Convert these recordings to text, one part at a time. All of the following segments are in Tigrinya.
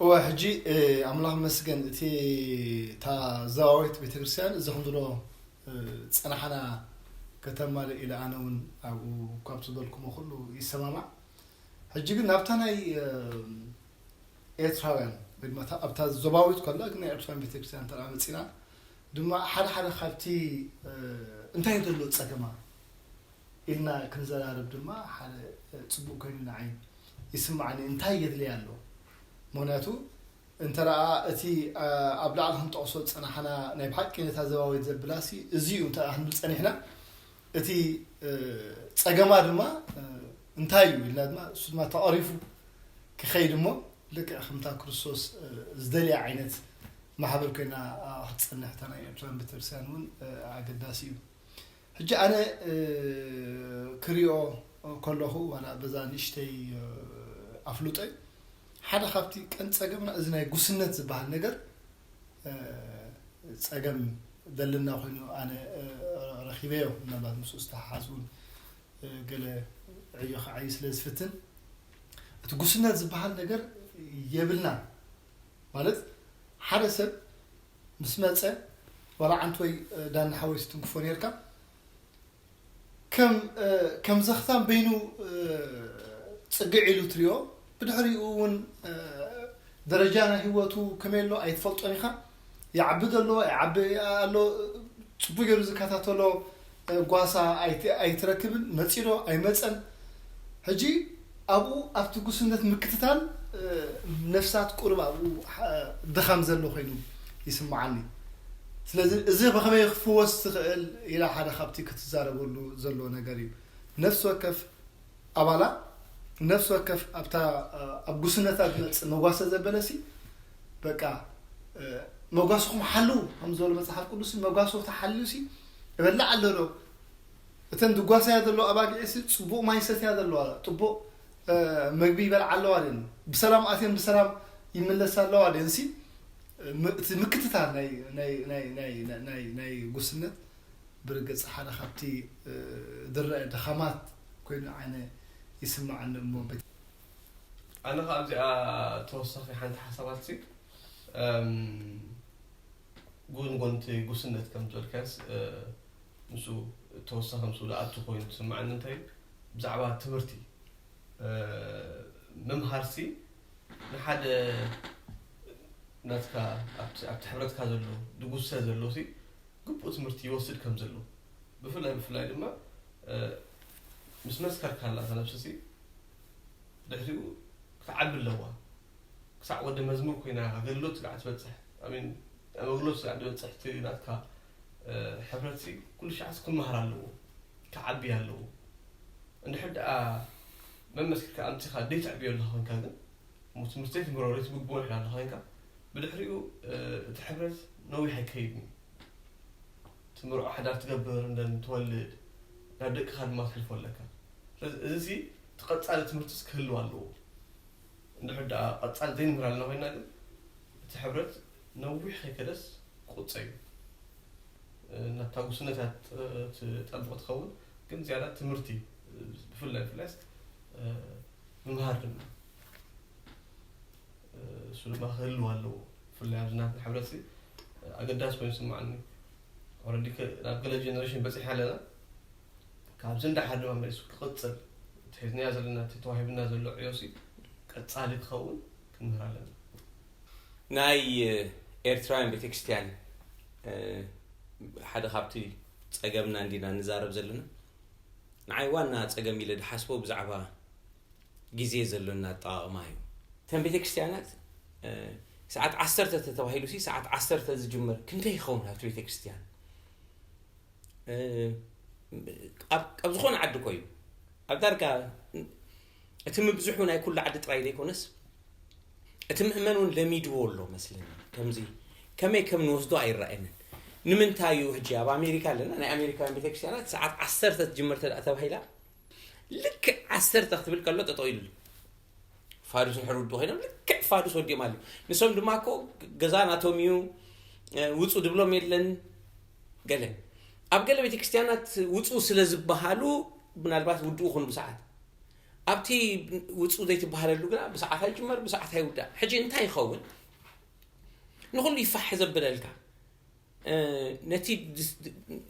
እወ፣ ሕጂ ኣምላኽ መስገን እቲ እታ ዘዋዊት ቤተክርስትያን እዚ ከምዝሎ ጸናሓና ከተማልእ ኢለ ኣነ እውን ኣብኡ ካብቲ ዝበልኩሞ ኩሉ ይሰማማዕ። ሕጂ ግን ናብታ ናይ ኤርትራውያን ወይ ድማ ኣብታ ዞባዊት ከላ ግን ናይ ኤርትራውያን ቤተክርስትያን ተራ መፂና ድማ ሓደ ሓደ ካብቲ እንታይ ዘሎ ፀገማ ኢልና ክንዘራርብ ድማ ሓደ ፅቡቅ ኮይኑ ንዓይ ይስማዓኒ። እንታይ የድልያ ኣሎ? ምክንያቱ እንተ ደኣ እቲ ኣብ ላዕሊ ክንጠቕሶ ዝጸናሕና ናይ ብሓቂ ነታ ዘባዊት ዘብላሲ እዚ እዩ እንተ ደኣ ክንብል ጸኒሕና፣ እቲ ጸገማ ድማ እንታይ እዩ ኢልና ድማ እሱ ድማ ተቐሪፉ ክኸይድ እሞ ልክዕ ከምታ ክርስቶስ ዝደልያ ዓይነት ማሕበር ኮይና ክትጸንሕ እታ ናይ ኤርትራን ቤተክርስትያን እውን ኣገዳሲ እዩ። ሕጂ ኣነ ክሪኦ ከለኹ ዋላ በዛ ንእሽተይ ኣፍልጦይ ሓደ ካብቲ ቀንዲ ጸገምና እዚ ናይ ጉስነት ዝበሃል ነገር ጸገም ዘለና ኮይኑ ኣነ ረኺበዮ። ምናልባት ምስኡ ዝተሓሓዝ እውን ገለ ዕዮ ክዓዩ ስለ ዝፍትን እቲ ጉስነት ዝበሃል ነገር የብልና ማለት ሓደ ሰብ ምስ መጸ ዋላ ዓንት ወይ ዳና ሓወይ ትትንክፎ ነርካ ከም ከም ዘኽታም በይኑ ጽግዕ ኢሉ ትሪኦ ብድሕሪኡ እውን ደረጃ ናይ ህይወቱ ከመይ ኣሎ ኣይትፈልጦን ኢኻ። ይዓቢ ዘሎ ይዓቢ ኣሎ ጽቡቅ ገይሩ ዝከታተሎ ጓሳ ኣይትረክብን መጺዶ ኣይመጸን። ሕጂ ኣብኡ ኣብቲ ጉስነት ምክትታል ነፍሳት ቁሩብ ኣብኡ ድኻም ዘሎ ኮይኑ ይስምዓኒ። ስለዚ እዚ ብኸመይ ክፍወስ ዝኽእል ኢላ ሓደ ካብቲ ክትዛረበሉ ዘሎ ነገር እዩ። ነፍሲ ወከፍ ኣባላ ነፍሲ ወከፍ ኣብታ ኣብ ጉስነታ ዝመጽእ መጓሰ ዘበለሲ በቃ መጓስኹም ሓልው ከም ዝበሎ መጽሓፍ ቅዱስ መጓሶ ተሓልዩሲ እበላዕ ኣሎ ዶ እተን ዝጓሰያ ዘሎ ኣባጊዕሲ ጽቡቕ ማይ ሰትያ ዘለዋ ጽቡቕ መግቢ ይበልዓ ኣለዋ ደን ብሰላም ኣትየን ብሰላም ይምለሳ ኣለዋ ደንሲ እቲ ምክትታል ናይ ጉስነት ብርግጽ ሓደ ካብቲ ዝረአ ድኻማት ኮይኑ ኣነ ይስምዓኒ እሞ ኣነ ከ ኣብዚኣ ተወሳኺ ሓንቲ ሓሳባት ሲ ጎን ጎንቲ ጉስነት ከም ዝበልካስ ምስ ተወሳኺ ምስ ዝኣቱ ኮይኑ ዝስምዓኒ እንታይ ብዛዕባ ትምህርቲ ምምሃር ሲ ንሓደ ናትካ ኣብቲ ሕብረትካ ዘሎ ዝጉሰ ዘሎ ሲ ግቡእ ትምህርቲ ይወስድ ከም ዘሎ ብፍላይ ብፍላይ ድማ ምስ መስከርካላ እታ ነብሲ ሲ ድሕሪኡ ክትዓቢ ኣለዋ ክሳዕ ወዲ መዝሙር ኮይና ኣገልግሎት ስጋዕ ትበፅሕ ኣሜን ኣገልግሎት ስጋዕ ትበፅሕ እቲ ናትካ ሕብረት ሲ ኩሉ ሻዕስ ክመሃር ኣለዎ ክዓቢ ኣለዎ እንድሕር ደኣ መመስክርካ ኣምፂኻ ደይ ትዕብዮ ኣለኻ ኮይንካ ግን እሞ ትምህርቲ ዘይትምህሮ ዘይትምግቦ እንድሕር ኣለኻ ኮይንካ ብድሕሪኡ እቲ ሕብረት ነዊሕ ኣይከይድን እዩ ትምርዖ ሓዳር ትገብር እንደን ትወልድ ናብ ደቅኻ ድማ ትሕልፎ ኣለካ ስለዚ እዚ ሲ እቲ ቀፃሊ ትምህርትስ ክህልው ኣለዎ እንድሕር ደኣ ቀፃሊ ዘይንምህር ኣለና ኮይና ግን እቲ ሕብረት ነዊሕ ከይከደስ ክቁፀ እዩ ናብታ ጉስነት እያ ትጠብቕ ትኸውን ግን ዝያዳ ትምህርቲ ብፍላይ ብፍላይስ ምምሃር ድማ እሱ ድማ ክህልው ኣለዎ ብፍላይ ኣብዚ ናትና ሕብረት ኣገዳሲ ኮይኑ ይስምዓኒ ኦረዲ ናብ ገለ ጀነሬሽን በፂሕና ኣለና ካብዚ እንዳሓር ድማ መሊሱ ክቕፅል እቲ ሒዝናዮ ዘለና እቲ ተዋሂብና ዘሎ ዕዮሲ ቀፃሊ ክኸውን ክንምህር ኣለና ናይ ኤርትራውያን ቤተክርስትያን ሓደ ካብቲ ፀገምና እንዲና ንዛረብ ዘለና ንዓይ ዋና ፀገም ኢለ ድሓስቦ ብዛዕባ ግዜ ዘሎና ኣጠቓቕማ እዩ እተን ቤተክርስትያናት ሰዓት ዓሰርተ ተተባሂሉ ሲ ሰዓት ዓሰርተ ዝጅመር ክንደይ ይኸውን ኣብቲ ቤተክርስትያን ኣብ ዝኾነ ዓዲ ኮዩ ኣብ ዳርጋ እቲ ምብዝሑ ናይ ኩሉ ዓዲ ጥራይ ዘይኮነስ እቲ ምእመን እውን ለሚድዎ ኣሎ መስለኒ ከምዚ ከመይ ከም ንወስዶ ኣይረኣየንን ንምንታይ እዩ ሕጂ ኣብ ኣሜሪካ ኣለና ናይ ኣሜሪካውያን ቤተክርስትያናት ሰዓት ዓሰርተ ትጅምር ተባሂላ ልክዕ ዓሰርተ ክትብል ከሎ ጠጠው ኢሉ ፋዱስ ንሕር ውዱ ኮይኖም ልክዕ ፋዱስ ወዲኦም ኣለዉ ንሶም ድማ እኮ ገዛ ናቶም እዩ ውፁ ድብሎም የለን ገለ ኣብ ገለ ቤተክርስትያናት ውፁ ስለ ዝበሃሉ ምናልባት ውድኡ ኩኑ ብሰዓት ኣብቲ ውፁ ዘይትበሃለሉ ግና ብሰዓታ ይጅመር፣ ብሰዓታ ይውዳእ። ሕጂ እንታይ ይኸውን? ንኹሉ ይፋሕ ዘብለልካ፣ ነቲ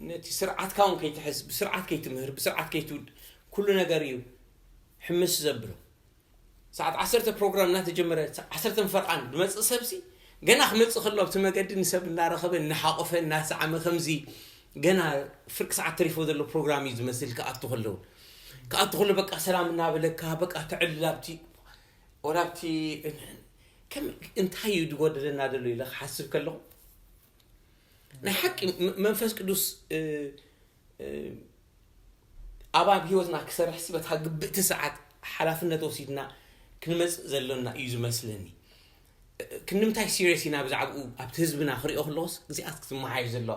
ነቲ ስርዓትካ እውን ከይትሕዝ፣ ብስርዓት ከይትምህር፣ ብስርዓት ከይትውድ፣ ኩሉ ነገር እዩ ሕምስ ዘብሎ። ሰዓት ዓሰርተ ፕሮግራም እናተጀመረ፣ ዓሰርተ ፈርቓን ዝመፅእ ሰብሲ፣ ገና ክመፅእ ከሎ ኣብቲ መገዲ ንሰብ እናረኸበ፣ እናሓቆፈ፣ እናሰዓመ፣ ከምዚ ገና ፍርቂ ሰዓት ተሪፎ ዘሎ ፕሮግራም እዩ ዝመስል። ክኣቱ ከለዉ ክኣቱ ከሎ በቃ ሰላም እናበለካ፣ በቃ ተዕልል ኣብቲ ወላ ኣብቲ እንታይ እዩ ዝጎደለና ዘሎ ኢለ ክሓስብ ከለኹ፣ ናይ ሓቂ መንፈስ ቅዱስ ኣብ ኣብ ህይወትና ክሰርሕ ሲ በታ ግብእቲ ሰዓት ሓላፍነት ወሲድና ክንመፅእ ዘሎና እዩ ዝመስለኒ። ክንምንታይ ሲሪየስ ኢና ብዛዕባኡ ኣብቲ ህዝብና ክሪኦ ከለኹስ፣ እዚኣት ክትመሓየሽ ዘሎ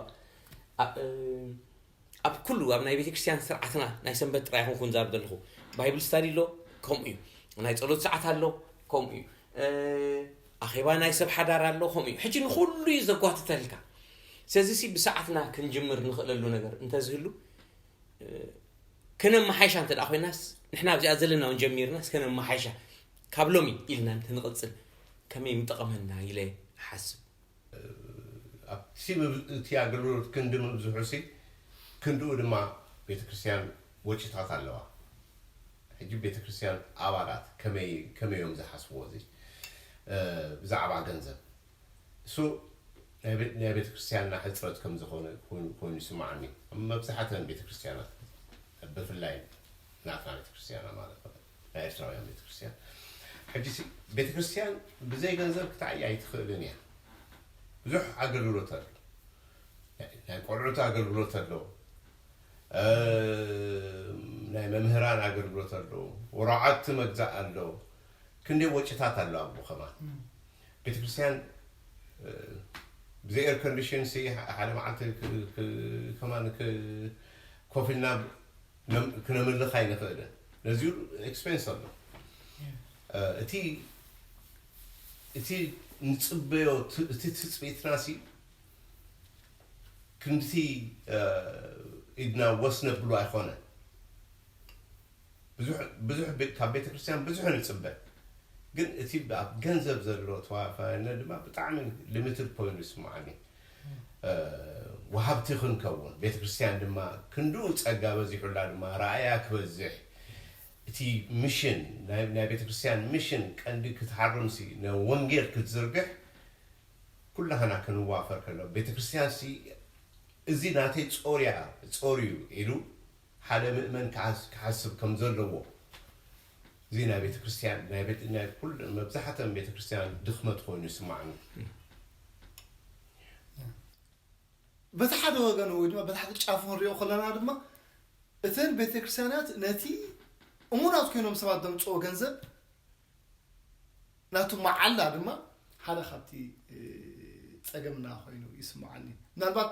ኣብ ኩሉ ኣብ ናይ ቤተክርስትያን ስርዓትና ናይ ሰንበት ጥራይ ይኹን ክንዛረብ ዘለኹ፣ ባይብል ስታዲ ኣሎ፣ ከምኡ እዩ። ናይ ጸሎት ሰዓት ኣሎ፣ ከምኡ እዩ። ኣኼባ ናይ ሰብ ሓዳር ኣሎ፣ ከምኡ እዩ። ሕጂ ንኹሉ እዩ ዘጓትተልካ። ስለዚሲ ብሰዓትና ክንጅምር ንኽእለሉ ነገር እንተዝህሉ፣ ከነመሓይሻ እንተ ደኣ ኮይናስ፣ ንሕና ኣብዚኣ ዘለና እውን ጀሚርናስ ከነመሓይሻ፣ ካብ ሎሚ ኢልና እንተንቕጽል ከመይ ምጠቐመና ኢለ እሓስብ። ኣብቲ እቲ ኣገልግሎት ክንዲ ምብዝሑ ሲ ክንድኡ ድማ ቤተክርስትያን ወጪታት ኣለዋ። ሕጂ ቤተክርስትያን ኣባላት ከመይ ከመይ እዮም ዝሓስብዎ እዚ ብዛዕባ ገንዘብ እሱ ናይ ቤተክርስትያንና ሕፅረት ከም ዝኾነ ኮይኑ ይስማዓኒ። መብዛሕተን ቤተክርስትያናት ብፍላይ ናትና ቤተክርስትያና ማለት ነው ናይ ኤርትራውያን ቤተክርስትያን ሕጂ ቤተክርስትያን ብዘይ ገንዘብ ክትዓይ ኣይትኽእልን እያ። ብዙሕ ኣገልግሎት ኣሎ። ናይ ቆልዑት ኣገልግሎት ኣሎ። ናይ መምህራን ኣገልግሎት ኣሎ። ወራዓቲ መግዛእ ኣሎ። ክንደይ ወጭታት ኣሎ ኣብኡ ከማን ቤተክርስትያን ብዘይ ኤር ኮንዲሽን ሲ ሓደ መዓልቲ ከማን ኮፍ ኢልና ክነምልኽ ኣይንኽእልን። ነዚ ኤክስፔንስ ኣሎ። እቲ እቲ ንፅበዮ እቲ ትፅቢትና ሲ ክንድቲ ኢድና ወስ ነብሉ ኣይኮነን። ብዙሕ ካብ ቤተክርስትያን ብዙሕ ንፅበ፣ ግን እቲ ኣብ ገንዘብ ዘሎ ተዋፋይነት ድማ ብጣዕሚ ሊሚትድ ኮይኑ ይስማዓኒ። ወሃብቲ ክንከውን ቤተክርስትያን ድማ ክንድኡ ፀጋ በዚሑላ ድማ ረኣያ ክበዝሕ እቲ ሚሽን ናይ ቤተክርስትያን ሚሽን ቀንዲ ክትሃርምሲ ወንጌል ክትዝርግሕ ኩላህና ክንዋፈር ከሎ ቤተክርስትያን ሲ እዚ ናተይ ጾርያ ጾር እዩ ኢሉ ሓደ ምእመን ክሓስብ ከም ዘለዎ እዚ ናይ ቤተክርስትያን ናይ ቤት ናይ ኩል መብዛሕተን ቤተክርስትያን ድኽመት ኮይኑ ይስማዕኒ። በቲ ሓደ ወገን ወይ ድማ በቲ ሓደ ጫፉ ክንሪኦ ከለና ድማ እተን ቤተክርስትያናት ነቲ እሙናት ኮይኖም ሰባት ዘምፅኦ ገንዘብ ናቱ መዓላ ድማ ሓደ ካብቲ ፀገምና ኮይኑ ይስምዓኒ። ምናልባት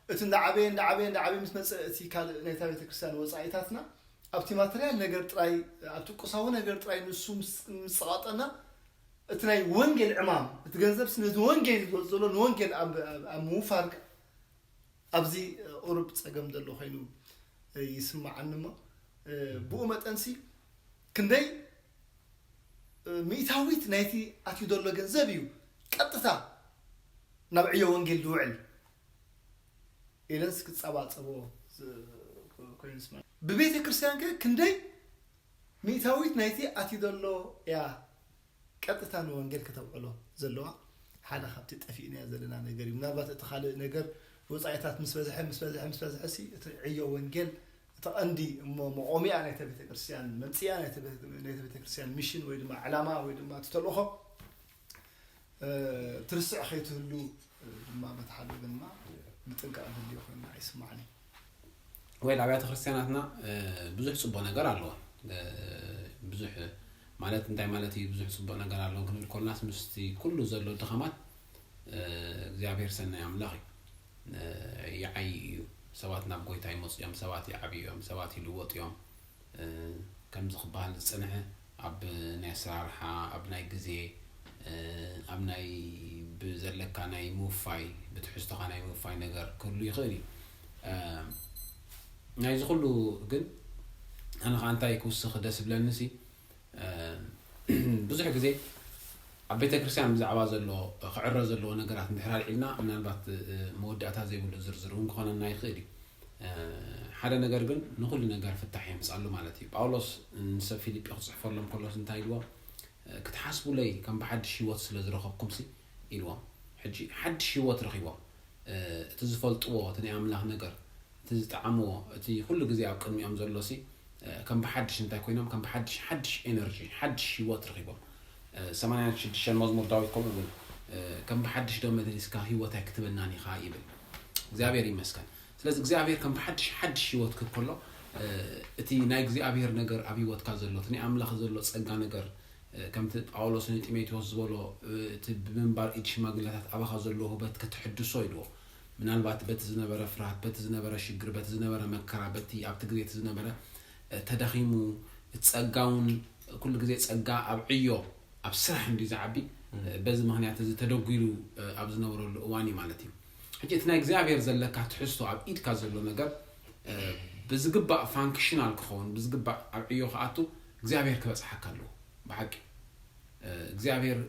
እቲ እንዳዓበየ እንዳዓበየ እንዳዓበየ ምስ መፀ እቲ ካልእ ናይታ ቤተክርስትያን ወፃኢታትና ኣብቲ ማተርያል ነገር ጥራይ ኣብቲ ቁሳዊ ነገር ጥራይ ንሱ ምስ ፀቐጠና እቲ ናይ ወንጌል ዕማም እቲ ገንዘብ ነቲ ወንጌል ዝወፅ ዘሎ ንወንጌል ኣብ ምውፋር ኣብዚ ቁሩብ ፀገም ዘሎ ኮይኑ ይስምዓኒ እሞ ብኡ መጠንሲ ክንደይ ሚእታዊት ናይቲ ኣትዩ ዘሎ ገንዘብ እዩ ቀጥታ ናብ ዕዮ ወንጌል ዝውዕል ኢለንስ ክፀባፀቦ ኮይኑ ስማ ብቤተ ክርስቲያን ከ ክንደይ ሚእታዊት ናይቲ ኣትዩ ዘሎ እያ ቀጥታ ንወንጌል ከተውዕሎ ዘለዋ ሓደ ካብቲ ጠፊእናዮ ዘለና ነገር እዩ። ምናልባት እቲ ካልእ ነገር ወፃኢታት ምስ በዝሐ ምስ በዝሐ ምስ በዝሐ ሲ እቲ ዕዮ ወንጌል እቲ ቀንዲ እሞ መቆሚያ ናይተ ቤተክርስትያን መምፅያ ናይተ ቤተክርስትያን ሚሽን ወይ ድማ ዕላማ ወይ ድማ እቲ ተልእኾ ትርስዕ ከይትህሉ ድማ በቲ ሓደ ወገን ድማ ምጥንቃቕ ዘድልዮ ኮይኑ ኣይስማዕን እዩ። ወይ ኣብያተ ክርስቲያናትና ብዙሕ ፅቡቅ ነገር ኣለዎ። ብዙሕ ማለት እንታይ ማለት እዩ? ብዙሕ ፅቡቅ ነገር ኣለዎ ክንብል ኮልናስ ምስቲ ኩሉ ዘሎ ድኸማት እግዚኣብሔር ሰናይ ኣምላኽ እዩ። ይዓይ እዩ። ሰባት ናብ ጎይታ ይመፁ እዮም፣ ሰባት ይዓብዩ እዮም፣ ሰባት ይልወጡ እዮም። ከምዚ ክበሃል ዝፀንሐ ኣብ ናይ ኣሰራርሓ፣ ኣብ ናይ ግዜ፣ ኣብ ናይ ብዘለካ ናይ ምውፋይ፣ ብትሕዝቶኻ ናይ ምውፋይ ነገር ክህሉ ይኽእል እዩ። ናይዚ ኩሉ ግን ኣነ ከዓ እንታይ ክውስኽ ደስ ዝብለኒ ሲ ብዙሕ ግዜ ኣብ ቤተ ክርስቲያን ብዛዕባ ዘሎ ክዕረ ዘለዎ ነገራት እንድሕር ኣልዒልና ምናልባት መወዳእታ ዘይብሉ ዝርዝር እውን ክኾነና ይኽእል እዩ። ሓደ ነገር ግን ንኹሉ ነገር ፍታሕ የምፃሉ ማለት እዩ። ጳውሎስ ንሰብ ፊልጲ ክፅሕፈሎም ከሎስ እንታይ ኢልዎም? ክትሓስቡለይ ከም ብሓድሽ ህይወት ስለ ዝረኸብኩምሲ ኢልዎም። ሕጂ ሓድሽ ህይወት ረኺቦም፣ እቲ ዝፈልጥዎ እቲ ናይ ኣምላኽ ነገር፣ እቲ ዝጠዓምዎ፣ እቲ ኩሉ ግዜ ኣብ ቅድሚኦም ዘሎሲ ከም ብሓድሽ እንታይ ኮይኖም? ከም ብሓድሽ፣ ሓድሽ ኤነርጂ፣ ሓድሽ ህይወት ረኺቦም። ሰማንያን ሽዱሽተን መዝሙር ዳዊት ከምኡ እውን ከም ብሓድሽ ዶ መሊስካ ህይወታይ ክትበናን ኢኻ ይብል። እግዚኣብሔር ይመስገን። ስለዚ እግዚኣብሔር ከም ብሓድሽ ሓድሽ ህይወት ክብ ከሎ እቲ ናይ እግዚኣብሔር ነገር ኣብ ህይወትካ ዘሎ እቲ ናይ ኣምላኽ ዘሎ ጸጋ ነገር ከምቲ ጳውሎስ ንጢሞቴዎስ ዝበሎ እቲ ብምንባር ኢድ ሽማግለታት ኣባኻ ዘሎ ውህበት ክትሕድሶ ኢልዎ። ምናልባት በቲ ዝነበረ ፍርሃት፣ በቲ ዝነበረ ሽግር፣ በቲ ዝነበረ መከራ፣ በቲ ኣብቲ ግዜ እቲ ዝነበረ ተዳኺሙ ጸጋውን ኩሉ ግዜ ጸጋ ኣብ ዕዮ ኣብ ስራሕ እንዲ ዝዓቢ በዚ ምክንያት እዚ ተደጒሉ ኣብ ዝነበረሉ እዋን እዩ ማለት እዩ። ሕጂ እቲ ናይ እግዚኣብሔር ዘለካ ትሕዝቶ ኣብ ኢድካ ዘሎ ነገር ብዝግባእ ፋንክሽናል ክኸውን ብዝግባእ ኣብ ዕዮ ክኣቱ እግዚኣብሔር ክበፅሓካ ኣለዎ። ብሓቂ እግዚኣብሔር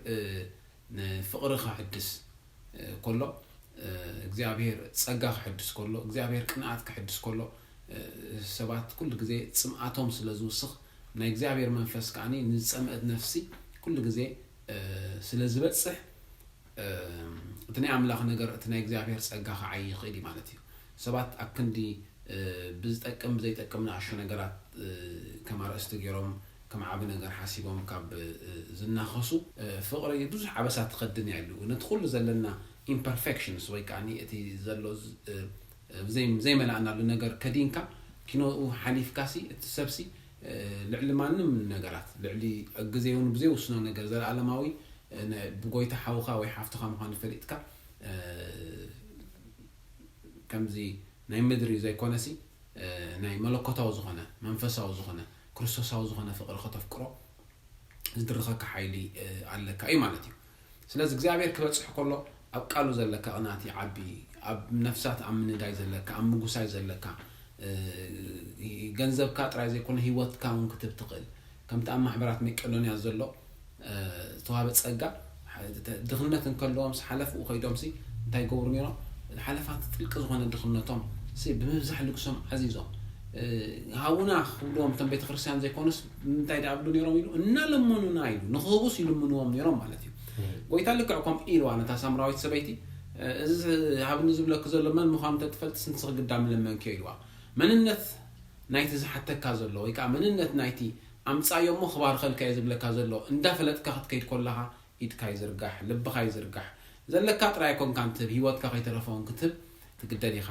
ንፍቕሪ ክሕድስ ከሎ እግዚኣብሔር ጸጋ ክሕድስ ከሎ እግዚኣብሔር ቅንኣት ክሕድስ ከሎ ሰባት ኩሉ ግዜ ጽምኣቶም ስለ ዝውስኽ ናይ እግዚኣብሔር መንፈስ ከዓኒ ንዝጸምአት ነፍሲ ኩሉ ግዜ ስለ ዝበጽሕ እቲ ናይ ኣምላኽ ነገር እቲ ናይ እግዚኣብሔር ጸጋ ክዓይ ይኽእል እዩ ማለት እዩ። ሰባት ኣብ ክንዲ ብዝጠቅም ብዘይጠቅም ንኣሽቱ ነገራት ከም ኣርእስቲ ገይሮም ከም ዓቢ ነገር ሓሲቦም ካብ ዝናኸሱ ፍቕሪ ብዙሕ ዓበሳ ትኸድን እያ ኢሉ ነቲ ኩሉ ዘለና ኢምፐርፌክሽንስ ወይ ከዓ እቲ ዘሎ ዘይመላእናሉ ነገር ከዲንካ ኪኖኡ ሓሊፍካሲ እቲ ሰብሲ ልዕሊ ማንም ነገራት ልዕሊ ግዜ እውን ብዘይውስኖ ነገር ዘለኣለማዊ ብጎይታ ሓውኻ ወይ ሓፍትኻ ምዃኑ ፈሊጥካ ከምዚ ናይ ምድሪ ዘይኮነሲ ናይ መለኮታዊ ዝኾነ መንፈሳዊ ዝኾነ ክርስቶሳዊ ዝኾነ ፍቕሪ ከተፍቅሮ ዝድርኸካ ሓይሊ ኣለካ እዩ ማለት እዩ። ስለዚ እግዚኣብሔር ክበፅሕ ከሎ ኣብ ቃሉ ዘለካ ቅንኣት ይዓቢ። ኣብ ነፍሳት ኣብ ምንዳይ ዘለካ ኣብ ምጉሳይ ዘለካ ገንዘብካ ጥራይ ዘይኮነ ህይወትካ እውን ክትብ ትኽእል ከምቲ ኣብ ማሕበራት መቄዶንያ ዘሎ ዝተዋህበ ጸጋ ድኽነት እንከለዎም ሓለፍኡ ከይዶም ሲ እንታይ ይገብሩ ነይሮም? ሓለፋት ጥልቂ ዝኾነ ድኽነቶም ሲ ብምብዛሕ ልግሶም ዓዚዞም ሃቡና ክብልዎም እቶም ቤተክርስትያን ዘይኮኑስ እንታይ ደኣ ብሉ ነይሮም ኢሉ እናለመኑና ኢሉ ንክህቡስ ይልምንዎም ነይሮም ማለት እዩ። ጎይታ ልክዕ ከምኡ ኢልዋ ነታ ሳምራዊት ሰበይቲ እዚ ሃብኒ ዝብለኪ ዘሎ መን ምዃኑ ተትፈልጥስ ንስኺ ግዳ ምለመንኪዮ ኢልዋ። መንነት ናይቲ ዝሓተካ ዘሎ ወይ ከዓ መንነት ናይቲ ኣምፃዮ እሞ ክባርኸልካ እየ ዝብለካ ዘሎ እንዳፈለጥካ ክትከይድ ኮለኻ ኢድካ ይዝርጋሕ ልብኻ ይዝርጋሕ ዘለካ ጥራይ ኮንካ እንትህብ ህይወትካ ከይተረፈውን ክትህብ ትግደድ ኢኻ።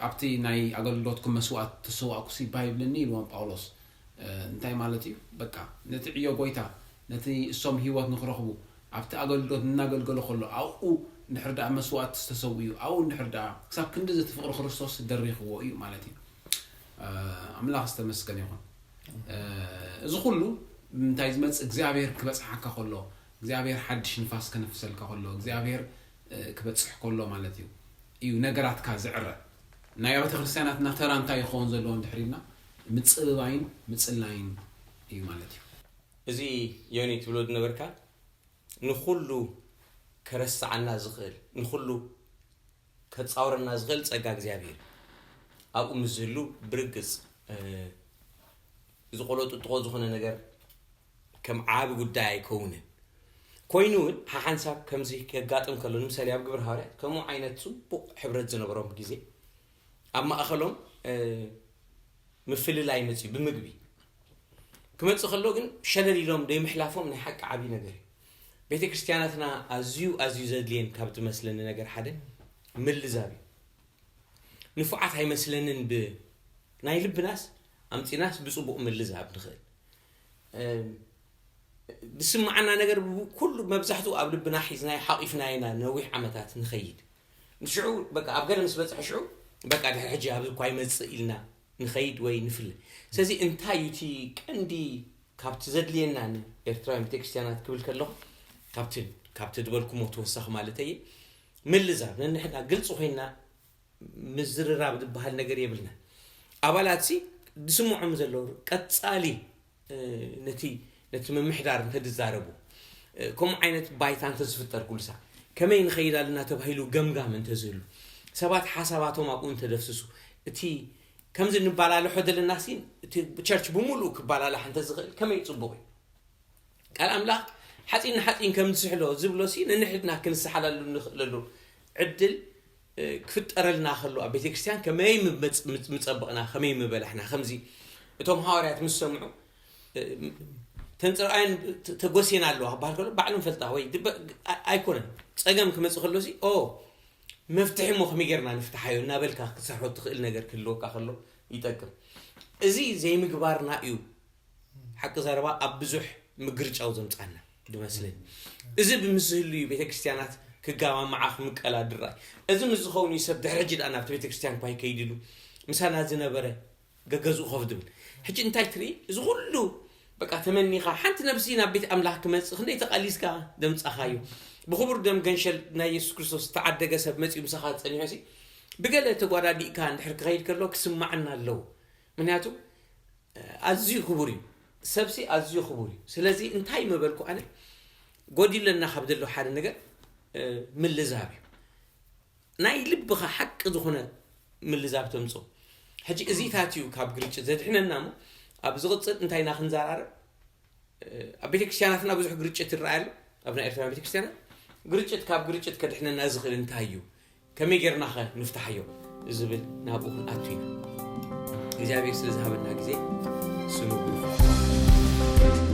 ኣብቲ ናይ ኣገልግሎትኩም መስዋእት ተሰዋእኩሲ ባይብልኒ ኢልዎም ጳውሎስ እንታይ ማለት እዩ? በቃ ነቲ ዕዮ ጎይታ ነቲ እሶም ህይወት ንክረኽቡ ኣብቲ ኣገልግሎት እናገልገለ ከሎ ኣብኡ እንድሕር ደኣ መስዋእት ዝተሰው እዩ ኣብኡ እንድሕር ደኣ ክሳብ ክንዲ እቲ ፍቕሪ ክርስቶስ ደሪኽዎ እዩ ማለት እዩ። ኣምላኽ ዝተመስገን ይኹን። እዚ ኩሉ እንታይ ዝመፅእ እግዚኣብሔር ክበፅሓካ ከሎ እግዚኣብሔር ሓድሽ ንፋስ ከነፍሰልካ ከሎ እግዚኣብሔር ክበፅሕ ከሎ ማለት እዩ እዩ ነገራትካ ዝዕረ። ናይ ቤተ ክርስቲያናትና ተራ እንታይ ይኸውን ዘለዎ እንድሕር ኢልና ምፅብባይን ምፅላይን እዩ ማለት እዩ። እዚ ዮኒ ትብሎ ዝነበርካ ንኩሉ ከረስዓና ዝኽእል ንኩሉ ከፃውረና ዝኽእል ፀጋ እግዚኣብሔር ኣብኡ ምስ ዝህሉ ብርግፅ እዚ ቆሎ ጥጥቆ ዝኾነ ነገር ከም ዓቢ ጉዳይ ኣይከውንን። ኮይኑ እውን ሓሓንሳብ ከምዚ ከጋጥም ከሎ ንምሳሌ ኣብ ግብር ሃዋርያት ከምኡ ዓይነት ፅቡቕ ሕብረት ዝነበሮም ግዜ ኣብ ማእኸሎም ምፍልላይ መፅዩ ብምግቢ ክመፅእ ከሎ ግን ሸለል ኢሎም ደይምሕላፎም ናይ ሓቂ ዓብዪ ነገር እዩ። ቤተ ክርስቲያናትና ኣዝዩ ኣዝዩ ዘድልየን ካብ ዝመስለኒ ነገር ሓደ ምልዛብ እዩ። ንፉዓት ኣይመስለንን ብ ናይ ልብናስ ኣምፂናስ ብፅቡቕ ምልዛብ ንኽእል ዝስማዓና ነገር ኩሉ መብዛሕትኡ ኣብ ልብና ሒዝናዮ ሓቒፍናዮ ኢና ነዊሕ ዓመታት ንኸይድ። ሽዑ በቃ ኣብ ገለ ምስ በፅሐ ሽዑ በቃ ድሕሪ ሕጂ ኣብዚ እኳ ይመፅእ ኢልና ንኸይድ ወይ ንፍለ። ስለዚ እንታይ እዩ እቲ ቀንዲ ካብቲ ዘድልየና ንኤርትራውያን ቤተክርስትያናት ክብል ከለኹ ካብቲ ካብቲ ዝበልኩሞ ተወሳኺ ማለት እየ ምልዛብ ነንሕና ግልፂ ኮይና ምዝርራብ ዝበሃል ነገር የብልና። ኣባላት ሲ ዝስምዖም ዘለዉ ቀፃሊ ነቲ ነቲ ምምሕዳር እንተዝዛረቡ፣ ከምኡ ዓይነት ባይታ እንተዝፍጠር፣ ጉልሳ ከመይ ንኸይድ ኣለና ተባሂሉ ገምጋም እንተዝህሉ፣ ሰባት ሓሳባቶም ኣብኡ እንተደፍስሱ፣ እቲ ከምዚ እንባላልሖ ዘለና ሲ እቲ ቸርች ብምሉኡ ክባላላሕ እንተዝኽእል ከመይ ጽቡቕ እዩ። ቃል ኣምላኽ ሓፂን ንሓፂን ከም ዝስሕሎ ዝብሎ ሲ ንንሕድና ክንሰሓለሉ እንኽእለሉ ዕድል ክፍጠረልና ከሎ ኣብ ቤተክርስትያን ከመይ ምፀበቕና፣ ከመይ ምበላሕና። ከምዚ እቶም ሃዋርያት ምስ ሰምዑ ተንፅርኣየን ተጎሴና ኣለዋ ክበሃል ከሎ ባዕሎም ፈልጣ ወይ ኣይኮነን፣ ፀገም ክመፅእ ከሎ ሲ ኦ መፍትሒ እሞ ከመይ ጌርና ንፍትሓዮ እናበልካ ክትሰርሖ ትኽእል ነገር ክህልወካ ከሎ ይጠቅም። እዚ ዘይምግባርና እዩ ሓቂ ዘረባ ኣብ ብዙሕ ምግርጫው ዘምፃና ዝመስለኒ። እዚ ብምስህሉ እዩ ቤተክርስትያናት ክጋማምዓ ክምቀላ ድራይ። እዚ ምስ ዝኸውን እዩ ሰብ ድሕሪ ሕጂ ደኣ ናብቲ ቤተክርስትያን እኳ ይከይድ ኢሉ ምሳና ዝነበረ ገገዝኡ ኮፍ ድብል። ሕጂ እንታይ ትርኢ? እዚ ኩሉ በቃ ተመኒኻ ሓንቲ ነብሲ ናብ ቤት ኣምላኽ ክመጽእ ክንደይ ተቓሊስካ ደምጻኻዮ። ብኽቡር ደም ገንሸል ናይ የሱስ ክርስቶስ ዝተዓደገ ሰብ መጺኡ ምሳኻ ጸኒሑ ሲ ብገለ ተጓዳዲእካ እንድሕር ክኸይድ ከሎ ክስማዓና ኣለዎ። ምክንያቱ ኣዝዩ ክቡር እዩ። ሰብሲ ኣዝዩ ክቡር እዩ። ስለዚ እንታይ መበልኩ ኣነ ጎዲለና ካብ ዘሎ ሓደ ነገር ምልዛብ እዩ። ናይ ልብኻ ሓቂ ዝኾነ ምልዛብ ተምፅኦ። ሕጂ እዚታት እዩ ካብ ግርጭት ዘድሕነና እሞ ኣብ ዝቕፅል እንታይ ኢና ክንዘራረብ? ኣብ ቤተክርስትያናትና ብዙሕ ግርጭት ይረኣይ ኣሎ። ኣብ ናይ ኤርትራ ቤተክርስትያናት ግርጭት ካብ ግርጭት ከድሕነና ዝኽእል እንታይ እዩ? ከመይ ጌርናኸ ንፍታሓዮ ዝብል ናብኡ ክንኣቱ ኢና። እግዚኣብሔር ስለ ዝሃበና ግዜ ስሙ ብሩኽ።